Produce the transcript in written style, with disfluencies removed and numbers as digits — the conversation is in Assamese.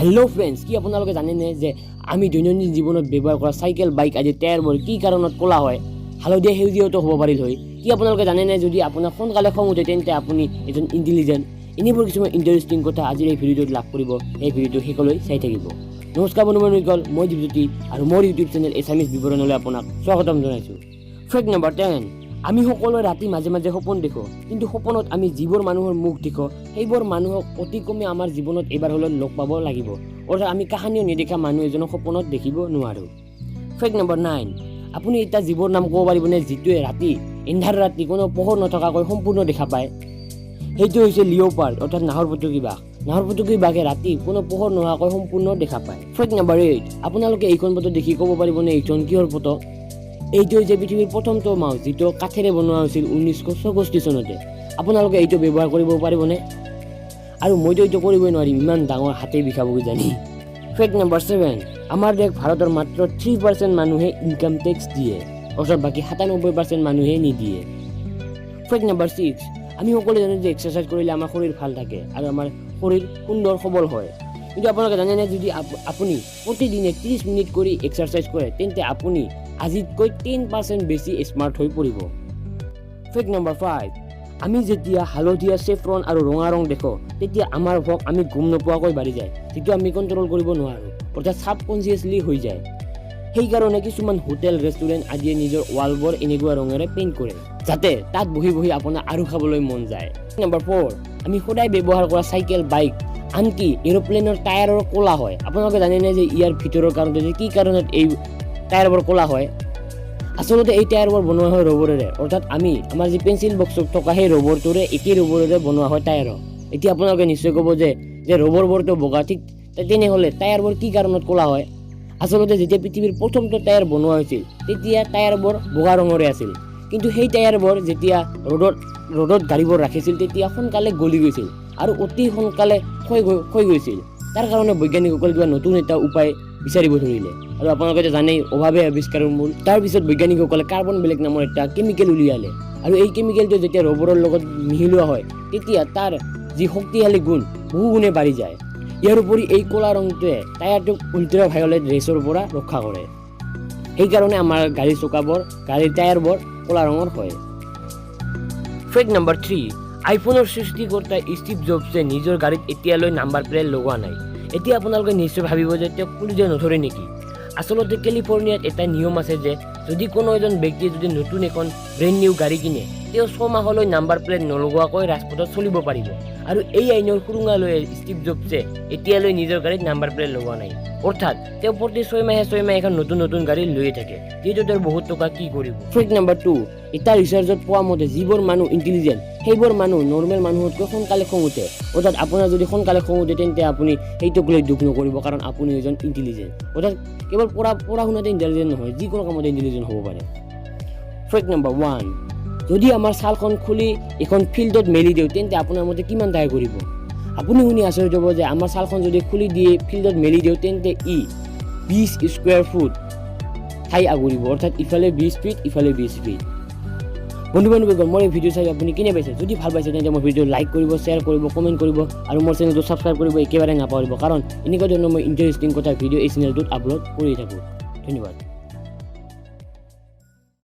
হেল্ল' ফ্ৰেণ্ডছ, কি আপোনালোকে জানেনে যে আমি দৈনন্দিন জীৱনত ব্যৱহাৰ কৰা চাইকেল, বাইক আদিৰ টায়াৰবোৰ কি কাৰণত ক'লা হয়? হালধীয়া, সেউজীয়াতো হ'ব পাৰিল হয়। কি আপোনালোকে জানেনে যদি আপোনাক সোনকালে খং উঠে, তেন্তে আপুনি এজন ইণ্টেলিজেণ্ট? এনেবোৰ কিছুমান ইণ্টাৰেষ্টিং কথা আজিৰ এই ভিডিঅ'টোত লাভ কৰিব। এই ভিডিঅ'টো শেষলৈ চাই থাকিব। নমস্কাৰ বন্ধু বান্ধৱীসকল, মই দীপজ্যোতি আৰু মোৰ ইউটিউব চেনেল এছামিজ বিৱৰণলৈ আপোনাক স্বাগতম জনাইছোঁ। Fact number 10। আমি সকলোৱে ৰাতি মাজে মাজে সপোন দেখোঁ। কিন্তু সপোনত আমি যিবোৰ মানুহৰ মুখ দেখোঁ, সেইবোৰ মানুহক অতি কমে আমাৰ জীৱনত এবাৰ হ'লেও লগ পাব লাগিব। অৰ্থাৎ আমি কাহানিও নেদেখা মানুহ এজনক সপোনত দেখিব নোৱাৰোঁ। Fact number 9। আপুনি এটা জীৱৰ নাম ক'ব পাৰিবনে, যিটোৱে ৰাতি, এন্ধাৰ ৰাতি কোনো পোহৰ নথকাকৈ সম্পূৰ্ণ দেখা পায়? সেইটো হৈছে লিঅ'পাৰ্ড, অৰ্থাৎ নাহৰফুটুকী বাঘ। নাহৰফুটুকী বাঘে ৰাতি কোনো পোহৰ নোহোৱাকৈ সম্পূৰ্ণ দেখা পায়। Fact number 8। আপোনালোকে এইখন ফটো দেখি ক'ব পাৰিবনে এইখন কিহৰ ফটো? এইটো হৈছে পৃথিৱীৰ প্ৰথমটো মাউচ, যিটো কাঠেৰে বনোৱা হৈছিল 1964 চনতে। আপোনালোকে এইটো ব্যৱহাৰ কৰিব পাৰিবনে? আৰু মইতো এইটো কৰিবই নোৱাৰিম, ইমান ডাঙৰ, হাতে বিষাব কিজানি। Fact number 7। আমাৰ দেশ ভাৰতৰ মাত্ৰ 3% মানুহে ইনকাম টেক্স দিয়ে, অৰ্থাৎ বাকী 97% মানুহে নিদিয়ে। Fact number 6। আমি সকলোৱে জানো যে এক্সাৰচাইজ কৰিলে আমাৰ শৰীৰ ভাল থাকে আৰু আমাৰ শৰীৰ সুন্দৰ সবল হয়। কিন্তু আপোনালোকে জানেনে, যদি আপুনি প্ৰতিদিনে 30 মিনিট কৰি এক্সাৰচাইজ কৰে, তেন্তে আপুনি আজিতকৈ 10% বেছি স্মাৰ্ট হৈ পৰিব? Fact number 5। আমি যেতিয়া হালধীয়া, চেফ্ৰন আৰু ৰঙা ৰং দেখোঁ, তেতিয়া আমাৰ ভোক আমি গম নোপোৱাকৈ বাঢ়ি যায়, যিটো আমি কণ্ট্ৰল কৰিব নোৱাৰোঁ, অৰ্থাৎ ছাবকনচিয়াছলি হৈ যায়। সেইকাৰণে কিছুমান হোটেল, ৰেষ্টুৰেণ্ট আদিয়ে নিজৰ ৱালবোৰ এনেকুৱা ৰঙেৰে পেইণ্ট কৰে, যাতে তাত বহি বহি আপোনাৰ আৰু খাবলৈ মন যায়। নম্বৰ 4। আমি সদায় ব্যৱহাৰ কৰা চাইকেল, বাইক, আনকি এৰ'প্লেনৰ টায়াৰৰ ক'লা হয়। আপোনালোকে জানেনে যে ইয়াৰ ভিতৰৰ কাৰণটো যে কি কাৰণত এই টায়াৰবোৰ ক'লা হয়? আচলতে এই টায়াৰবোৰ বনোৱা হয় ৰবৰেৰে। অৰ্থাৎ আমি আমাৰ যি পেঞ্চিল বক্সত থকা সেই ৰবৰটোৰে, একেই ৰবৰেৰে বনোৱা হয় টায়াৰক। এতিয়া আপোনালোকে নিশ্চয় ক'ব যে ৰবৰবোৰতো বগা, ঠিক তেনেহ'লে টায়াৰবোৰ কি কাৰণত ক'লা হয়? আচলতে যেতিয়া পৃথিৱীৰ প্ৰথমটো টায়াৰ বনোৱা হৈছিল, তেতিয়া টায়াৰবোৰ বগা ৰঙৰে আছিল। কিন্তু সেই টায়াৰবোৰ যেতিয়া ৰ'দত গাড়ীবোৰ ৰাখিছিল, তেতিয়া সোনকালে গলি গৈছিল আৰু অতি সোনকালে ক্ষয় গৈছিল। তাৰ কাৰণে বৈজ্ঞানিকসকলে কিবা নতুন এটা উপায় বিচাৰিব ধৰিলে। আৰু আপোনালোকে জানেই, অভাৱে আৱিষ্কাৰৰ মূল। তাৰপিছত বৈজ্ঞানিকসকলে কাৰ্বন ব্লেক নামৰ এটা কেমিকেল উলিয়ালে আৰু এই কেমিকেলটো যেতিয়া ৰবৰৰ লগত মিহলোৱা হয়, তেতিয়া তাৰ যি শক্তিশালী গুণ বহু গুণে বাঢ়ি যায়। ইয়াৰ উপৰি এই ক'লা ৰংটোৱে টায়াৰটোক আল্ট্ৰা ভায়লেট ৰেচৰ পৰা ৰক্ষা কৰে। সেইকাৰণে আমাৰ গাড়ীৰ চকাবোৰ, গাড়ীৰ টায়াৰবোৰ ক'লা ৰঙৰ হয়। Fact number 3। আইফোনৰ সৃষ্টিকৰ্তা ষ্টিভ জবছে নিজৰ গাড়ীত এতিয়ালৈ নাম্বাৰ প্লেট লগোৱা নাই। এতিয়া আপোনালোকে নিশ্চয় ভাবিব যে তেওঁক পুলিচে নধৰে নেকি? আচলতে কেলিফৰ্ণিয়াত এটা নিয়ম আছে যে যদি কোনো এজন ব্যক্তিয়ে যদি নতুন এখন ব্ৰেণ্ড নিউ গাড়ী কিনে, তেওঁ 6 মাহলৈ নাম্বাৰ প্লেট নলগোৱাকৈ ৰাজপথত চলিব পাৰিব। আৰু এই আইনৰ সুৰুঙা লৈ ষ্টিভ জবছে এতিয়ালৈ নিজৰ গাড়ীত নাম্বাৰ প্লেট লগোৱা নাই। অৰ্থাৎ তেওঁ প্ৰতি 6 মাহে 6 মাহে এখন নতুন নতুন গাড়ী লৈয়ে থাকে। যিহেতু তেওঁৰ বহুত টকা, কি কৰিব? Fact number 2। এটা ৰিচাৰ্চত পোৱা মতে যিবোৰ মানুহ ইণ্টেলিজেণ্ট, সেইবোৰ মানুহ নৰ্মেল মানুহতকৈ সোনকালে খং উঠে। অৰ্থাৎ আপোনাৰ যদি সোনকালে খং উঠে, তেন্তে আপুনি সেইটোক লৈ দুখ নকৰিব, কাৰণ আপুনি এজন ইণ্টেলিজেণ্ট। অৰ্থাৎ কেৱল পঢ়া শুনাতে ইণ্টেলিজেণ্ট নহয়, যিকোনো কামতে ইণ্টেলিজেণ্ট হ'ব পাৰে। Fact number 1। যদি আমাৰ ছালখন খুলি এখন ফিল্ডত মেলি দিওঁ, তেন্তে আপোনাৰ মতে কিমান ঠাই কৰিব? আপুনি শুনি আচৰিত হ'ব যে আমাৰ ছালখন যদি খুলি দিয়ে, ফিল্ডত মেলি দিওঁ, তেন্তে ই 20 স্কুৱেৰ ফুট ঠাই আগুৰিব। অৰ্থাৎ ইফালে 20 ফিট, ইফালে 20 ফিট। বন্ধু বান্ধৱীসকল, মোৰ এই ভিডিঅ' চাই আপুনি কেনে পাইছে? যদি ভাল পাইছে, তেন্তে মোৰ ভিডিঅ' লাইক কৰিব, শ্বেয়াৰ কৰিব, কমেণ্ট কৰিব আৰু মোৰ চেনেলটো ছাবস্ক্ৰাইব কৰিব একেবাৰে নাপাহৰিব, কাৰণ এনেকুৱা ধৰণৰ মই ইণ্টাৰেষ্টিং কথা ভিডিঅ' এই চেনেলটোত আপলোড কৰি থাকোঁ। ধন্যবাদ।